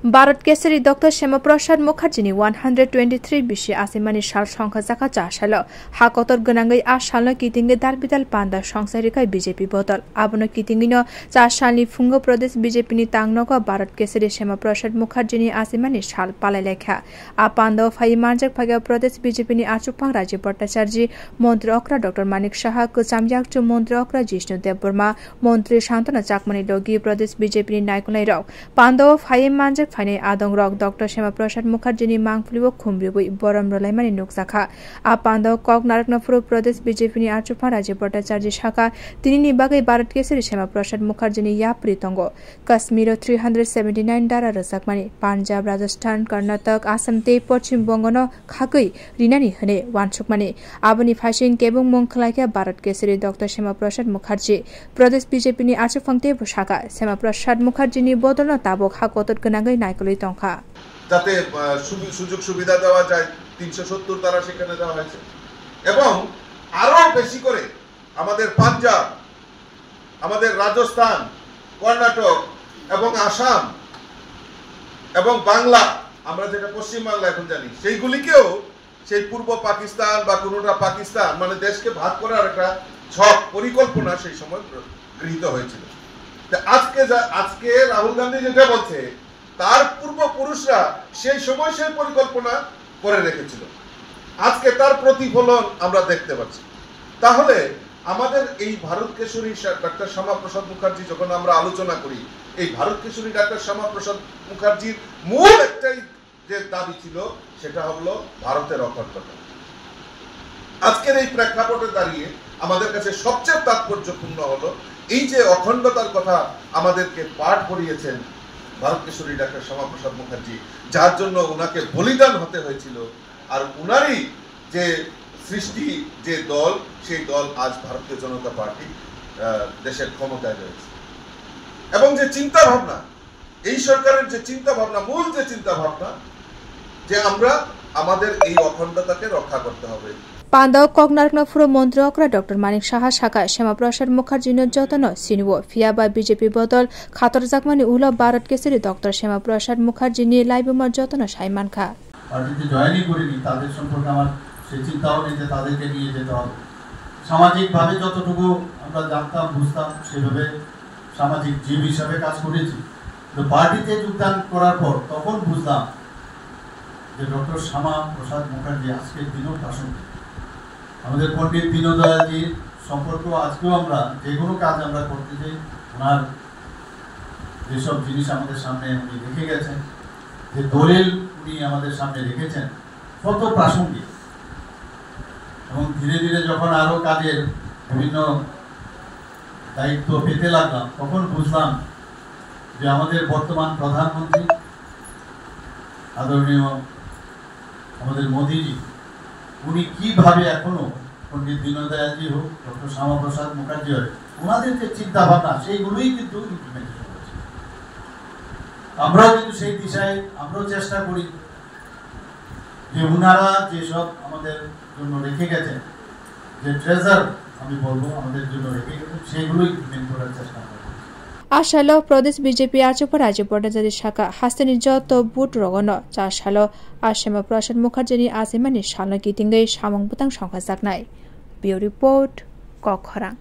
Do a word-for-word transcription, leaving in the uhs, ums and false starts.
Bharat Kesari Doctor Shama Prasad Mukherjee ni one hundred twenty-three bisi asimani sal songkha jaka cha salo. Ha kotor gwnangwi a salno kitingwi dal bidal panda songsa rikhai B J P bodol. Abono kitingwino cha salni phungo Pradesh B J P ni tangnogo Bharat Kesari Shama Prasad Mukherjee ni asimani sal palai laikha. A pandao phai manjak phaga Pradesh B J P ni achukphang Rajiv Bhattacharjee, Montri okra Doctor Manik Saha, kwcham yakchu Montri okra Jishnu Debbarma, Montri Santana Chakmani logi Pradesh B J P ni naikolnai rok. Pandao phai manjak phainai adong rok Doctor Shama Prasad Mukherjee ni mangpili o khumriwi borom rwlaimani nukjakha. A pandao kok narwkna phuru Pradesh B J P ni achukphang Rajiv Bhattacharjee sakha, tini ni bagwi Bharat Kesari Shama Prasad Mukherjee ni yapri tongo. Kashmiro three hundred seventy nine dara rwjakmani, Punjab, Rajasthan, Karnataka, Assam tei Poschim Bongono khagwi rinani hwnwi wansukmani. Aboni phaising kebengmung khlaikha Bharat Kesari Doctor Shama Prasad Mukherjee. Pradesh B J P ni achukphang teibo sakha, Shama Prasad Mukherjee ni bodolno tabuk ha kotor gwnangwi naikolwi tongkha. যাতে, আহ, সুবি-, সুযোগ সুবিধা দেওয়া যায়, তিনশো সত্তর ধারা সেখানে দেওয়া হয়েছে। এবং আরো বেশি করে আমাদের পাঞ্জাব, আমাদের রাজস্থান, কর্ণাটক এবং আসাম এবং বাংলা, আমরা যেটা পশ্চিম বাংলা এখন জানি, সেইগুলিকেও সেই পূর্ব পাকিস্তান বা কোনোটা পাকিস্তান, মানে, দেশকে ভাগ করার একটা ছক, পরিকল্পনা সেই সময় প্র-, গৃহীত হয়েছিল। তা আজকে যা, আজকে রাহুল গান্ধী যেটা বলছে, তার পূর্বপুরুষরা সেই সময় সেই পরিকল্পনা করে রেখেছিল। আজকে তার প্রতিফলন আমরা দেখতে পাচ্ছি। তাহলে আমাদের এই ভারত কেশরী সা-, ডক্টর শ্যামাপ্রসাদ মুখার্জি যখন আমরা আলোচনা করি, এই ভারত কেশরী ডক্টর শ্যামাপ্রসাদ মুখার্জির মূল একটাই যে দাবি ছিল, সেটা হলো ভারতের অখণ্ডতা। আজকের এই প্রেক্ষাপটে দাঁড়িয়ে আমাদের কাছে সবচেয়ে তাৎপর্যপূর্ণ হলো এই যে অখণ্ডতার কথা আমাদেরকে পাঠ করিয়েছেন ভারত কেশরী ডক্টর শ্যামাপ্রসাদ মুখার্জি, যার জন্য ওনাকে বলিদান হতে হয়েছিল, আর ওনারই যে সৃষ্টি, যে দল, সেই দল আজ ভারতীয় জনতা পার্টি, আহ, দেশের ক্ষমতায় রয়েছে। এবং যে চিন্তা ভাবনা, এই সরকারের যে চিন্তা ভাবনা, মূল যে চিন্তা ভাবনা, যে আমরা আমাদের এই অখণ্ডতাকে রক্ষা করতে হবে। Pandao kok narwkna phuru Montri okra Doctor Manik Saha sakha, Shama Prasad Mukherjee no jotono sinio, phiya ba B J P bodol khatorjakmani ulo Bharat Kesari Doctor Shama Prasad Mukherjee ni laibuma jotono sai mankha. পার্টিতে জয়েনই করিনি, তাদের সম্পর্কে আমার সেই চিন্তাও নেই যে তাদেরকে নিয়ে যেতে হবে। সামাজিকভাবে যতটুকু আমরা জানতাম, বুঝতাম, সেভাবে সামাজিক জীব হিসাবে কাজ করেছি। তো পার্টিতে যোগদান করার পর তখন বুঝলাম যে ডক্টর শ্যামা প্রসাদ মুখার্জি আজকের দিনও প্রাসঙ্গিক। আমাদের পণ্ডিত দীনদয়ালজির সম্পর্ক আজকেও আমরা যে কোনো কাজ আমরা করতে চাই, ওনার যেসব জিনিস আমাদের সামনে উনি রেখে গেছেন, যে দলিল উনি আমাদের সামনে রেখেছেন, কত প্রাসঙ্গিক। এবং ধীরে ধীরে যখন আরও কাজের বিভিন্ন দায়িত্ব পেতে লাগলাম, তখন বুঝলাম যে আমাদের বর্তমান প্রধানমন্ত্রী আদরণীয় আমাদের মোদিজি, উনি কিভাবে এখনো পণ্ডিত দীনদয়ালজি হোক, ডক্টর শ্যামাপ্রসাদ মুখার্জি হোক, ওনাদের যে চিন্তা ভাবনা, সেইগুলোই কিন্তু ইমপ্লিমেন্টেশন হচ্ছে। আমরাও কিন্তু সেই দিশায় আমরাও চেষ্টা করি যে ওনারা যেসব আমাদের জন্য রেখে গেছেন, যে ট্রেজার আমি বলবো আমাদের জন্য রেখে গেছেন, সেগুলো ইমপ্লিমেন্ট করার চেষ্টা করবো। A salo Pradesh B J P achukphang Rajiv Bhattacharjee sakha, hasteni joto booth rogono cha salo a Shama Prasad Mukherjee ni asimani salno kitingwi samung bwtang songkhajaknai. Bureau Report, Kokkhorang.